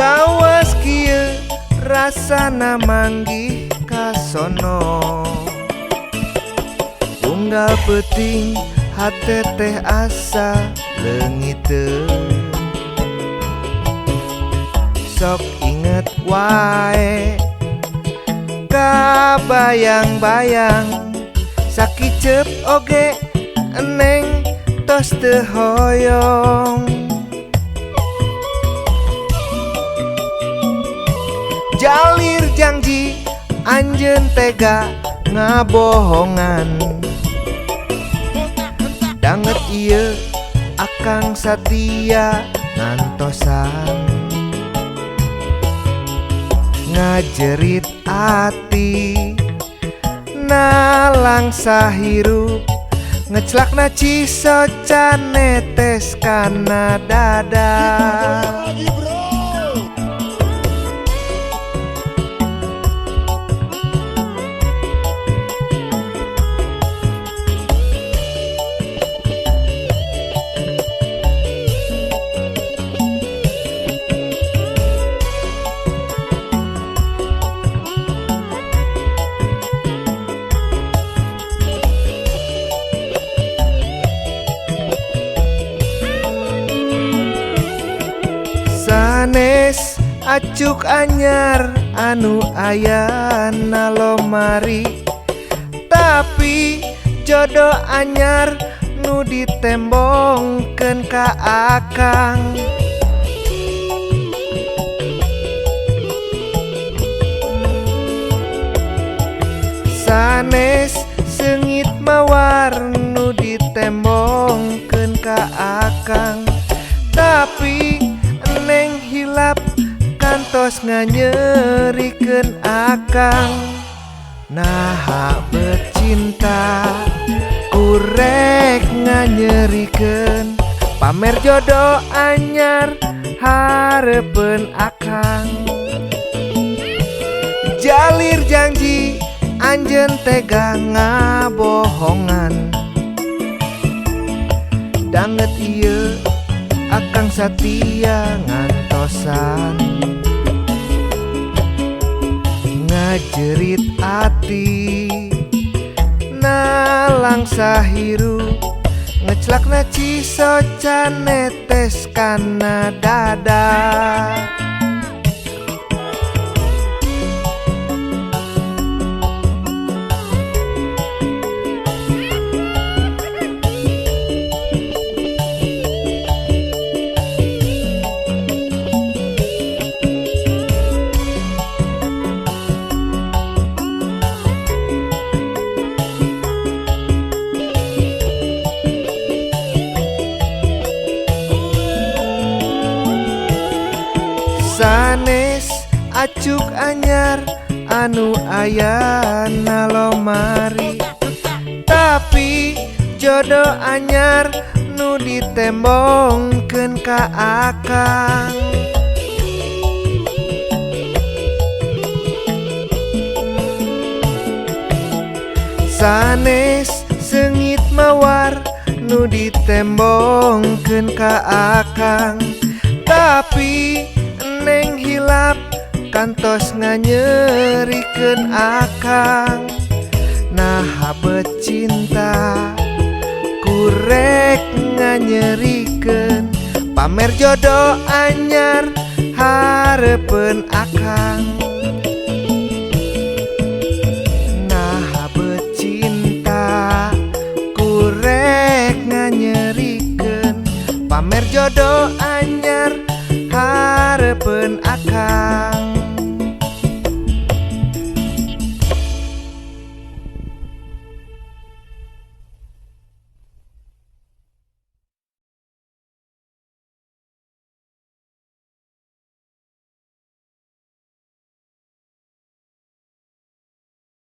Kawas kieu rasana manggih kasono, unggal peuting hate teh asa leungiteun. Sok inget wae kabayang-bayang, sakiceup oge eneng tos teu hoyong. Jalir janji anjeun tega ngabohongan, danget ieu akang satia ngantosan. Ngajerit ati nalangsa hirup, ngeclakna cisoca netes kana dada. Sanes acuk anyar anu aya na lomari, tapi jodoh anyar nu ditembongkeun ka akang. Sanes seungit mawar nu ditembongkeun ka akang, tapi neng hilap kantos nganyerikeun akang. Naha becinta kurek nganyerikeun, pamer jodoh anyar hareupeun akang. Jalir janji anjeun tega ngabohongan, danget ieu akang satia ngantosan. Ngajerit ati nalangsa hirup, ngeclakna cisoca netes kana dada. Sanes acuk anyar anu aya na lomari, tapi jodoh anyar nu ditembongkeun ka akang. Sanes seungit mawar nu ditembongkeun ka akang, tapi neng hilap kantos nganyerikeun akang. Naha becinta kurek nganyerikeun, pamer jodoh anyar hareupeun akang. Naha becinta kurek nganyerikeun, pamer jodoh anyar hareupeun akang.